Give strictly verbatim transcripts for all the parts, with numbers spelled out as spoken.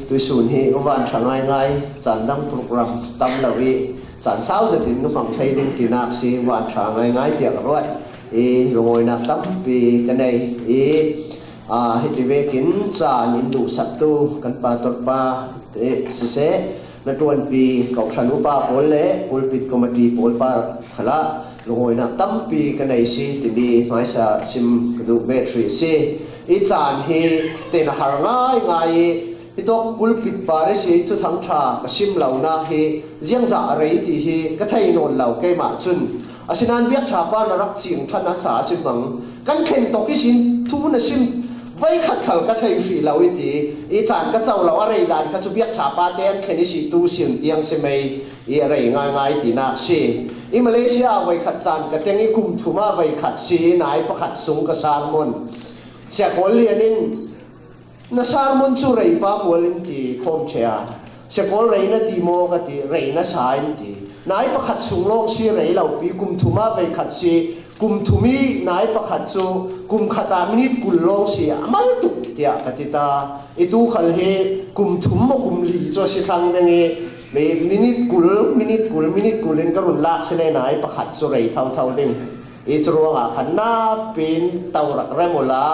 Tuisun hi ka van ṭha ngaingai, caan dang program tam lo i caan sau zetin ka hmang thei ding tinak si, van ṭha ngaingai tiah ka ruat i lungawinak tampi ka nei i, aa, hiti vekin caan in duhsaktu kan pastor pa te siseh, na ṭuanpi kohhran upa pawl le pulpit committee pawl pa khalah lungawinak tampi ka nei si timi hmaisa sim ka duh bet hrih si. I caan hi ten a har ngaingai i, hitawk pulpit par i si thuthang ṭha ka sim lonak hi ziangzah a rei ti hi ka thei nawn lo keimah cun. Asinain biakṭha pa na rak cing ṭhan a sa a si hmang. Kan thlen tawk ihsin thu na sim veikhat khal ka thei hrih lo i ti, i caan ka co lo a rei dan kha cu biakṭha pa te an thlen i si tu sin tiang si mei i a rei ngaingai tinak si. I Malaysia ah voikhat caan ka teng i kum thum ah voikhat si i nai pakhat sung ka sermon. Sia Kawl Lian in, "Na sermon cu rei pa mual in ti khawm ṭhea. Sia Kawl rei na ti maw?" ka ti, "Rei na sa in ti. Nai pakhat sung lawng si rei lo pi, kum thum ah voikhat si, kum thum i nai pakhat cu kum khat ah minit kul lawng si a mal tuk," tiah ka ti ta. I tu khal hi kum thum maw kum li cu a si thlang ding i, mi-, minit kul, minit kul, minit kul in ka run lak si le nai pakhat cu rei thotho ding. I cu ruangah khan napi in to rak rem uhla,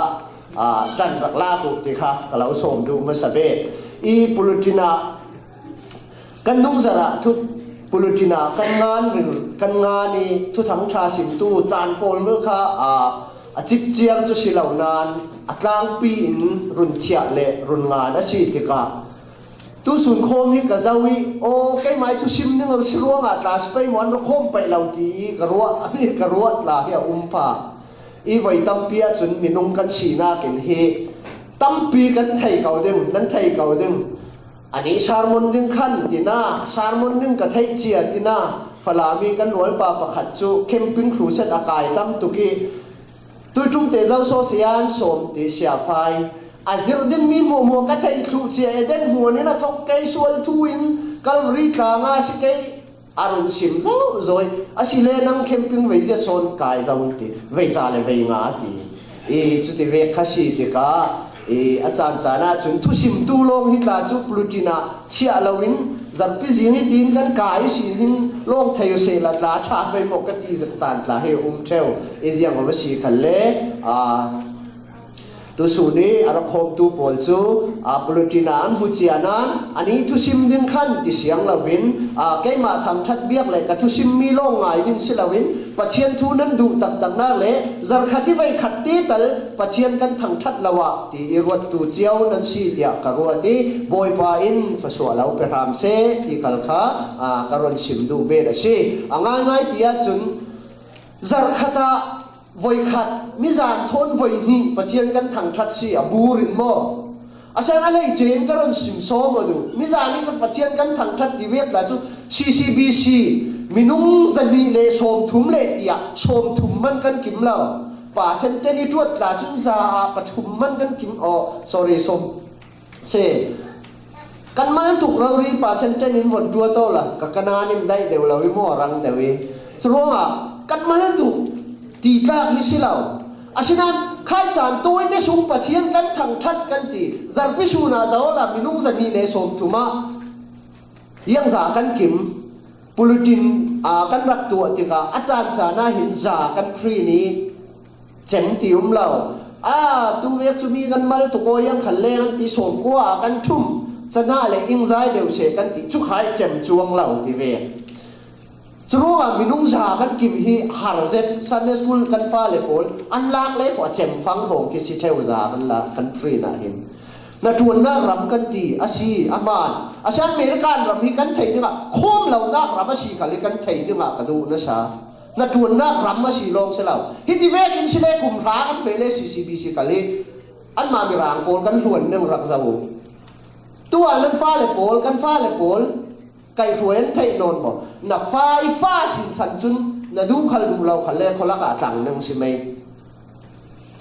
aa, ṭan rak lak uh ti kha ka lo sawm duh hmasa ve. I pulutin ah kan nungzarh ah thu, pulutin ah kan ngan ril, kan ngan i thuthang ṭha simtu caan pawl kha, aa, a cip ciang cu si lo nain a tlangpi in run thiah le run ngan a si tikah, tusun khawm hi ka zoh i, aw, keimah i thusim ning a si ruangah tla si pei maw, an rak khawm pei lo ti i ka ruah, ka ruah tla hi a um pah. I voi tampi ahcun minung kan sinak in hi tampi kan thei ko ding, nan thei ko ding. Anih sermon ding khan tina, sermon ding ka theih cia tina, Falami kan rualpa pakhat cu camping crusade a kai tam tuk i, tuiṭum te zo saw saya an sawm ti siafai. A zirh dingmi hmuahhmuah ka theih thluh cia Eden hmuan in a thawk kei sual thu in Calvary tlang ah si kei a run sim zo zo i, asile nang camping vei zia sawn kai zo ti, vei za le vei nga ti. I cuti vek kha si tikah, i a caan caan ah cun thusimtu lawng hi tla cu pulutin ah chiah loin zarhpi zing i tiin kan kai i si hin lawng thei uh sehla tla ṭha pei maw ka ti zet caan tla hi a um ṭheu. I ziang a va si khan le, aa, tusun i a rak khawmtu pawl cu, aa, pulutin ah an hmu cia nain anih thusim ding khan ti siang loin, aa, keimah thangṭhat biak le ka thusimmi lawng ngai ding si loin Pathian thu nan duh taktaknak le zarhkhat i voikhat te tal Pathian kan thangṭhat lo ah ti i ruattu cio nan si tiah ka ruat i Bawipa in thluasuah lo pe hram seh ti khal kha, aa, ka run sim duh bet a si. A ngaingai ti ahcun zarhkhat ah voikhat, mizan thawn voihnih Pathian kan thangṭhat si a bur in maw? A san a lei cun ka run sim sawm aw duh. Mizan i ka Pathian kan thangṭhat ti vek tla cu C C B C minung zahnih le sawmthum le tiah sawmthum man kan kim lo. Percent ten i tuat tla cun za ah pathum man kan kim aw, sorry, sawm si. Kan mal tuk rori percent ten in von tuat aw la, ka kanan in daih deuh lo i maw rang deuh i. Curuangah kan mal tuk ti tlak hi si lo. Asinain khai caan tawite sung Pathian kan thangṭhat kan ti. Zarhpi sun ah zoh la minung zahnih le sawmthum ah ziangza kan kim. Pulutin, aa, kan rak tuah tikah a caan caan ah hin za kan print i cem ti um lo. Aa, tu vek cu mi kan mal tuk aw, ziang khan leng an ti, sawmkua ah kan ṭhum, canah le ingzai deuh seh kan ti, cu khai cem cuang lo ti ve. Curuangah minung za kan kim hi har zet, Sunday school kan fale pawl an lak le khua cem fang hrawng khi si ṭheu za kan la, kan print ah hin. Hnaṭuannak ram kan ti a si, a hmaan. A si American ram hi kan theih dingah, khawm lonak ram a si khal hi kan theih dingah ka duh nasa. Hnaṭuannak ram a si lawng si lo. Hiti vekin si le kum hra kan feh le C C B C khal hi anmah mirang pawl kan hluan ning rak zoh. Tu ah nan fale pawl, kan fale pawl, kaihhruai an theih nawn maw? Na fa i fa sinsan cun na duh khal duh lo khal le khualak ah a tlang ning si mei.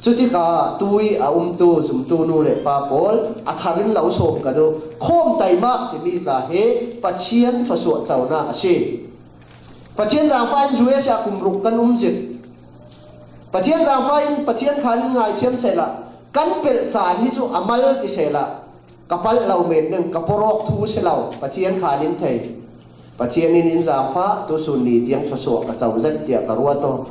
Cutikah tui a umtu zumtu nu le pa pawl a thar in lo sawm ka duh. Khawm taimak timi tla hi Pathian thluasuah conak a si. Pathian zaangfah in U S A kum ruk kan um zik. Pathian zaangfah in Pathian khan in ngaithiam sehla, kan pelh caan hi cu a mal ti sehla, Ka palh lo men ding, ka pawrawk thu si lo, Pathian khan in thei. Pathian in in zaangfah, tusun ni tiang thluasuah ka co zet tiah ka ruat aw.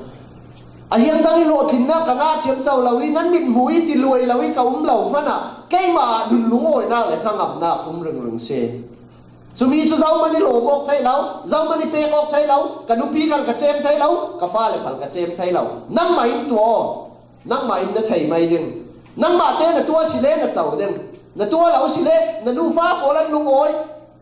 A hiang dang i hlawhtlinnak ka ngah ciamco lo i, nan mithmuh i tiluai lo i ka um lo hmanah keimah ah nunlungawinak le hnangamnak um ringring si. Cumi cu zohman i lawm awk theih lo, zohman i pek awk theih lo, ka nupi khal ka cem theih lo, ka fale khal ka cem theih lo. Nangmah in tuah aw, nangmah in na thei mai ding. Nangmah te na tuah si le na co ding, na tuah lo si le na nufa pawl an lungawi,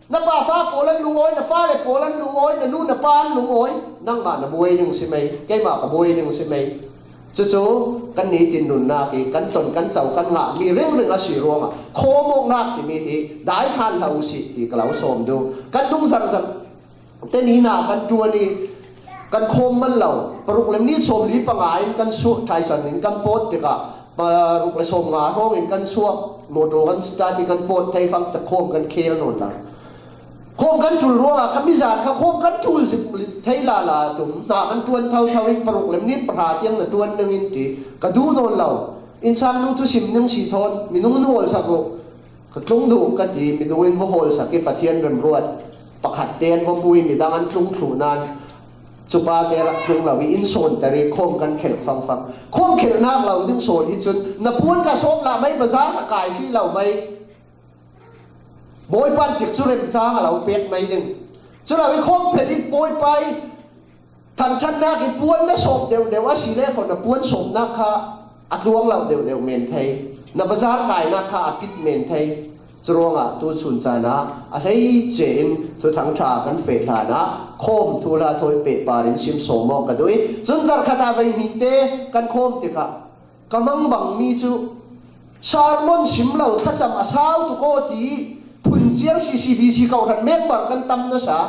na pafa pawl an lungawi, na fale pawl an lungawi, na nu na pa an lungawi, nangmah na buai ding si mai, keimah ka buai ding si mai. Cucu kan nitin nunnak i kan ton kan co kan ngahmi ringring a si ruangah khawmawknak timi hi daithlan hlah u sih ti ka lo sawm duh. Kan dung zarhzarh te ni hna kan ṭuan i kan khawm man lo. Paruk le minit sawmli panga in kan suak, thaisan in kan pawt tikah paruk le sawmnga hrawng in kan suak, motor kan start i kan pawt thei fang tak khawm kan khel nawn lo. Khawm kan ṭul ruangah ka mizan kha khawm kan ṭul zik thei lala tum. Hna kan ṭuan thotho i paruk le minit pahra tiang na ṭuan ning in ti ka duh nawn lo. Innsang nu thusim ning si thawn minung in hawlsak uh. Ka tlung duh ka ti, minung in va hawlsak i Pathian remruat pakhat tein va pui, midang an tlung thluh nan cupa te rak tlung lo i in sawnter i khawm kan khelh fangfang. Khawm khelhnak lo ding sawn hi cun na puan ka sawm lah mai, bazar ka kai hrih lo mai. Bawipa in tikcu remcang a lo pek mai ding. Cu lo i khawm phel i Bawipa i thangṭhatnak i puan na sawp deuhdeuh a si le kho, na puan sawpnak kha a tluang lo deuhdeuh men thei, na bazar kainak kha a pit men thei. Curuangah tusun caan ah a hleice in Thuthang ṭha kan feh hlanah khawm thuhla thawi pehpar in sim sawm awk ka duh i, cun zarhkhat ah vei hnih te kan khawm tikah ka mangbangmi cu sermon sim lo thlacam a sau tuk aw ti i, phunciar C C B C kohhran member kan tam nasa.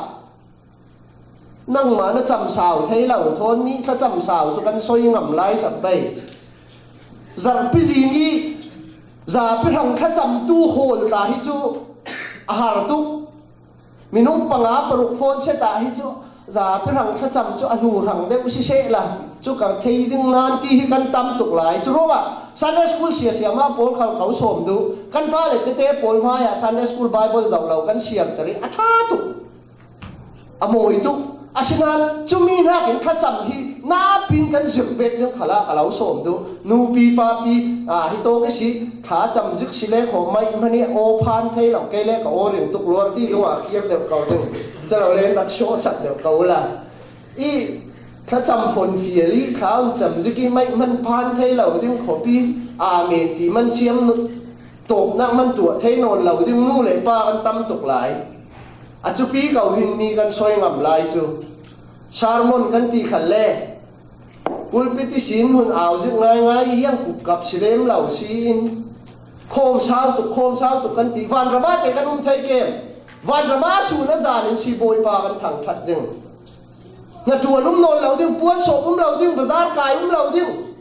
Nangmah na cam sau thei lo thawn mi thlacam sau cu kan soi ngam lai sak pei. Zarhpi zing i zapi hrang thlacamtu hawl ta hi cu a har tuk. Minung panga paruk phone set ah hi cu zapi hrang thlacam cu a hnu hrang deuh si seh la, cu ka thei ding nan ti hi kan tam tuk lai. Cu ruangah Sunday school siasiama pawl khal ko sawm duh. Kan fale tete pawl hmaiah Sunday school Bible zoh lo kan siamter i a ṭha tuk. A mawi tuk. Asinain cumi hnakin thlacam hi napi in kan zirh bet ding khalah ka lo sawm duh. Nupi papi, aa, hi tawk i si, thlacam zik si le kho mai hmanh i aw phan thei lo, kei le ka aw ring tuk luar ti dungah kir deuh ko ding. Calo le rak sawhsak deuh ko la. I thlacam fon fial i thla um cam zik i mai hmanh phan thei lo ding khawpi, aa, men ti man ciam tawpnak man tuah thei nawn lo ding nu le pa kan tam tuk lai. A cupi ko hin mi kan soi ngam lai cu. Sermon kan ti khal le pulpit ihsin hun au zik ngaingai i hiang kukap si lem lo si in khawm sau tuk, khawm sau tuk kan ti. Vanram ah te kan um thei kem? Vanram ah sun a zan in si Bawipa kan thangṭhat ding. Hnaṭuan um nawn lo ding, puan sawp um lo ding, bazar kai um lo ding.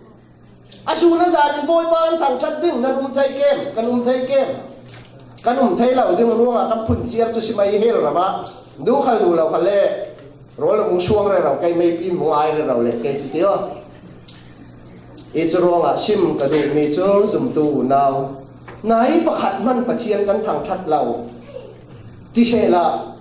A sun a zan in Bawipa kan thangṭhat ding, nan um thei kem, kan um thei kem? Kan um thei lo ding ruangah kan phunciar cu si mai hel ram ah duh khal duh lo khal le rawl le vung suang rero, kei meipi in vung ai rero le kei cu ti aw. I cu ruangah sim ka duhmi cu zumtu unau, nai pakhat hmanh Pathian kan thangṭhat lo ti sehla,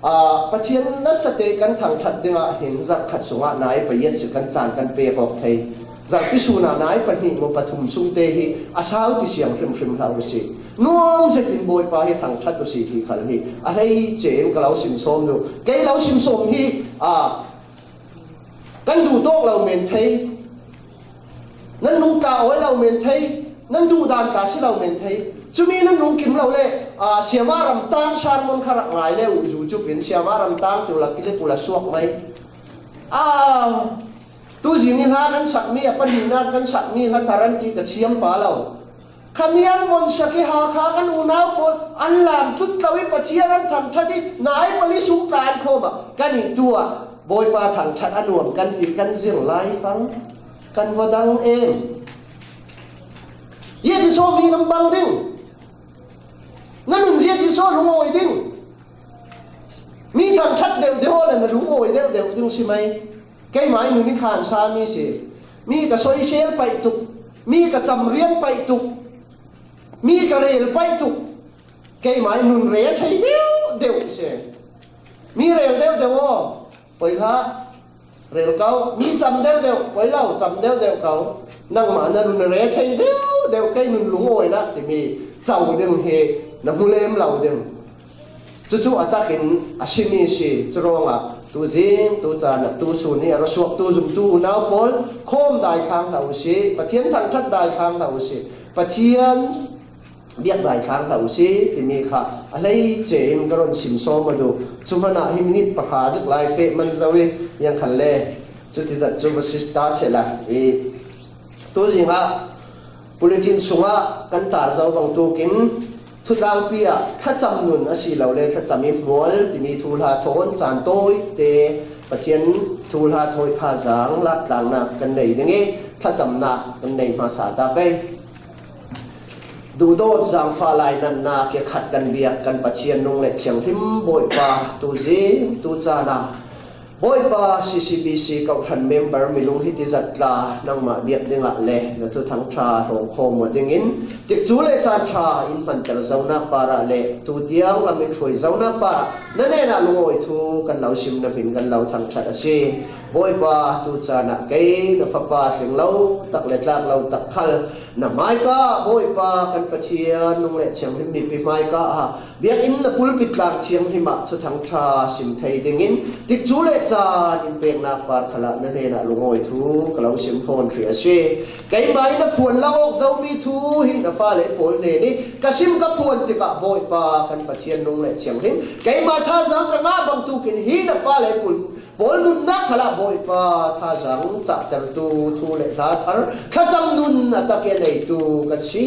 Aa, Pathian nasa te kan thangṭhat dingah hin zarhkhat sungah nai pariat si kan caan kan pek awk thei. Zarhpi sun ah nai pahnih maw pathum sung te hi a sau ti siang hrimhrim hlah u sih. Nuam zetin Bawipa hi thangṭhat u sih ti khal hi a hleice in ka lo sim sawm duh. Kei lo sim sawm hi, aa, kan duh tawk lo men thei, nan nung tla awi lo men thei, nan duh dan tla si lo men thei. Cumi nan nung kim lo le, aa, siama ramtang sermon kha rak ngai le uh, YouTube in siama ramtang ti uh la clip uh la suak mai. Aa, tu zing i hla kan sakmi, a pahnihnak kan sakmi hla thar an ti ka thiam pa lo. Khamiang von sak i Hakha kan unau pawl an lam tut lo i Pathian an thangṭhat i nai pali sung tla an khawm ah kan i tu ah Bawipa thangṭhat a nuam kan ti kan zir lai fang kan va dang em. Ziat i sawm hi nan bang ding? Na nun ziat i sawm lungawi ding? Mi thangṭhat deuh deuh aw le na lungawi deuh deuh ding si mai. Keimah i nun i khan sa mi si. Mi ka soisel paih tuk. Mi ka camriam paih tuk. Mi ka rel paih tuk. Keimah i nun re thei deuh deuh i si. Mi rel deuh deuh aw, poi hlah, rel ko. Mi cam deuh deuh, poi lo, cam deuh deuh ko. Nangmah na nun re thei deuh deuh, kei nun lungawina timi co ding hi na hmu lem lo ding. Cucu a takin a simi si, curuangah tuzing, tucaan, tusun hi a ra suaktu zumtu unau pawl, khawm daithlang hlah uh si, Pathian thangṭhat daithlang hlah uh si, Pathian biak daithlang hlah uh si, timi kha a hleice in ka run sim sawm a duh. Cu hmanah hi minit pahra zik lai feh man zo i, iang khan le cuti zat cu va si ta seh la i. Tuzingah bulletin sungah kan tar zo bangtukin thutlangpi ah thlacam nun a si lo le thlacam i hmual timi thuhla thawn caan tawite Pathian thuhla thawi thazaang laktlangnak kan nei ding i thlacamnak kan nei hmasa ta pei. Duhdawt zaangfah lainatnak i a khat kan biak kan Pathian nung le thianghlim Bawipa, tuzing tucaan ah Bawipa, C C B C kawhhran member minung hi ti zat tla nangmah biak dingah le na thuthang ṭha hrawngkhawm aw dingin tikcu le caan ṭha in hmanter zonak parah le tutiang lam in hruai zonak parah na hnenah lungawi thu kan lo sim, na hmin kan lo thangṭhat a si. Bawipa, tucaan ah kei na fapa tling lo tak le tlak lo tak khal na hmaika ah Bawipa kan Pathian nung le thianghlim mipi hmaika ah biakinn na pulpit tlang thianghlim ah thuthang ṭha sim thei dingin tikcu le caan in peknak par khalah na hnenah lungawi thu ka lo sim fawn hrih a si. Keimah i na phuan lang awk zomi thu hi na fale pawl hnen i ka sim ka phuan tikah Bawipa kan Pathian nung le thianghlim, keimah thazaang ka ngah bangtukin hi na fale pawl pawl nunnak khalah Bawipa thazaang cahtertu thu le hla thar thlacam nun a tak i a neitu kan si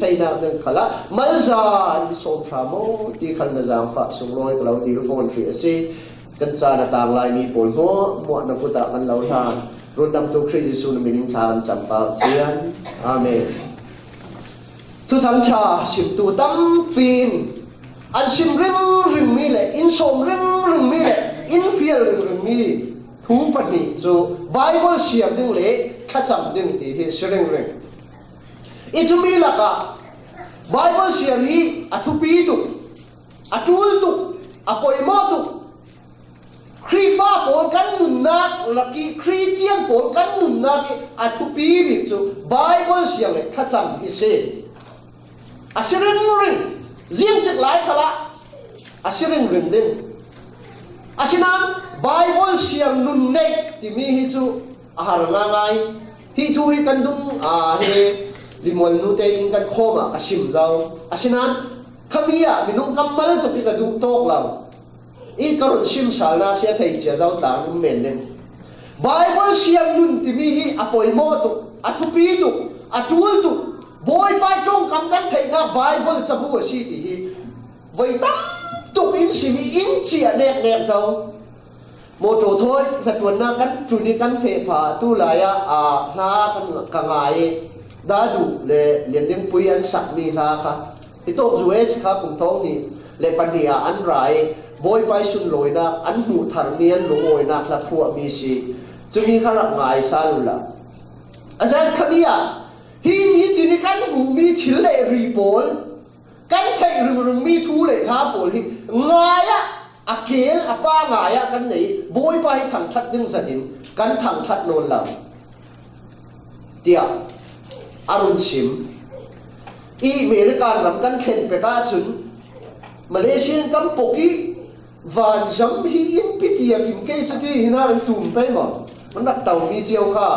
theinak ding khalah malza in sawm hram aw ti khal na zaangfah sunglawi ka lo dil fawn hrih a si. Kan caan a tang lai mi pawl hmuahhmuah na kut ah kan lo hlan. Rundamtu Khrih Jesuh na min in thla kan cam, Pa Pathian. Amen. Thuthang ṭha simtu tampi in an sim ringring mi le in sawm ringring mi le in fial ringring mi thu pahnih cu Baibal siar ding le thlacam ding ti hi a si ringring. I cumi lakah Baibal siar hi a thupi tuk, a ṭul tuk, a poimawh tuk. Khrihfa pawl kan nunnak lak i, Khristian pawl kan nunnak i a thupi bik cu Baibal siar le thlacam hi si. A si ringring, zingtik lai khalah a si ringring ding. Asinain Baibal siar nun neih timi hi cu a har ngaingai. Hi thu hi kan dung, aa, hi Limual nu te in kan khawm ah ka sim zo. Asinain khami ah minung kammal tuk hi ka duh tawk lo. I ka run sim sal na sia thei cia zo tlang um men ding. Baibal siar nun timi hi a poimawh tuk, a thupi tuk, a ṭul tuk. Bawipa i ṭongkam kan theihnak Baibal cabu a si ti hi voi tam tuk in sim i in ciah neknek zo. Mawṭaw thawi hnaṭuannak kan tlun i kan feh phah tu lai ah, aa, hla kan ka ngai i Dadu le Lian Ding Pui an sakmi hla kha. Hi tawk U S kha kum thawng nih le pahnih ah an ra i Bawipa i sunlawinak an hmuh tharmi an lungawinak hla phuahmi si. Cumi kha rak ngai sal uhla. A zan khami ah hi nitin i kan hmuhmi thil le ri pawl, kan theih ringringmi thu le hla pawl hi ngai ah, a keel a pa ngai ah kan nei. Bawipa hi thangṭhat ding zatin kan thangṭhat nawn lo, tiah a run sim. I American ram kan thlen pek ahcun Malaysia in kan pok i vanzam hi in piti a kim kei cuti hina an tum pei maw? An rak taumi cio kha.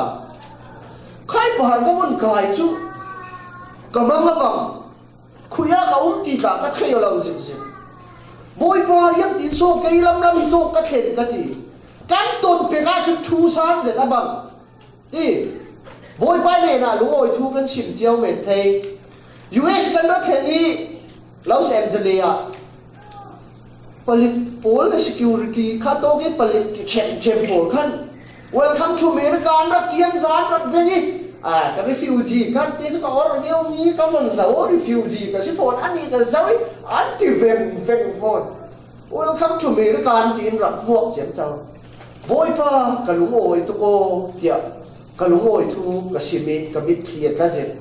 Khai pahar ka von kai cu ka mang a bang. Khuiah ka um ti tla ka thei lo zimzim. Bawipa hiam tin saw kei lamlam hi tawk ka thlen ka ti. Kan ton pek ahcun thu san zet a bang. I Bawipa hnenah lungawi thu kan sim cio men thei. U S kan rak thlen i Los Angeles ah palik pawl le security kha tawk i palik ṭhemṭhem pawl khan, "Welcome to America," an rak ti, an za an rak beng i, "Ah, ka refugee kan ti cu ka or ngeumi ka von zo, refugee ka si fawn, ani ka zo i," an ti vengveng fawn. "Welcome to America," an ti in rak hmuak ciamco. "Bawipa, ka lungawi tuk aw," tiah ka lungawi thu ka sim i ka mitthli a tla zet.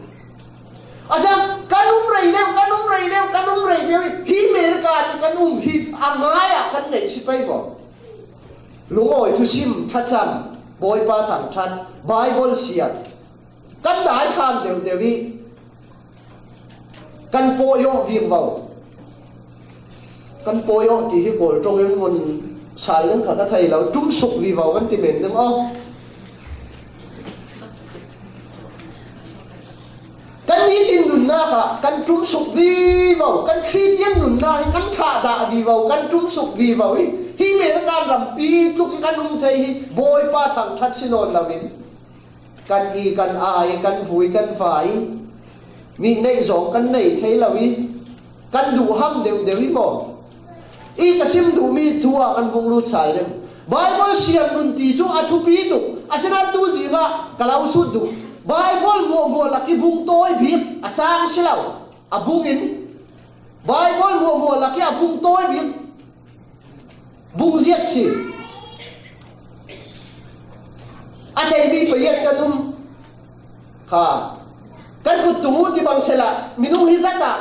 A zan Kan um rei deuh, kan um rei deuh, kan um rei deuh. Hih America nih kan um hi, a ngai ah kan neih si pei maw? Lungawi thusim, thacham, Bawipa thangṭhat, Bible siam. Kan dai khan deuh deuh hi. Kan pawh awh vivo. Kan pawh awh ti hi Kawl ṭawng in vun sal ding kha ka thei lo. Ṭum suk vivo kan ti men ding aw. Kan nitin nunna kha kan ṭum suk vivo, kan Khristian nunna hi kan thah dah vivo, kan ṭum suk vivo hi. Hih American rampi tluk hi kan um thei hi Bawipa thangṭhat si nawn lo in. Kan i, kan ai, kan vui, kan vai, mi neih zawng kan nei thei lo i, kan duh ham deuh deuh i maw? I ka sim duh mi thu ah kan vung lut sal deuh. Bible siam nun ti cu a thupi tuk. Asinain tu zingah ka lo sut duh. Bible hmuahhmuah lak i bung tawi bik a cang si lo. A bung in Bible hmuahhmuah lak i a bung tawi bik bung ziat si. A theimi pei an kan um kha. Kan kut tung uh ti bang sela minung hi zat ah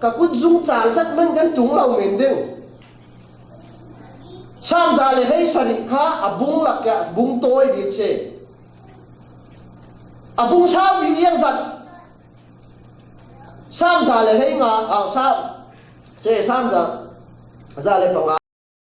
ka kut zung cang zat man kan tung lo men deuh. Sam za le hei sarih kha a bung lak ah bung tawi bik si. A bung sau bik iang zat. Sam za le hei nga, ah, sam, se sam za, za le panga.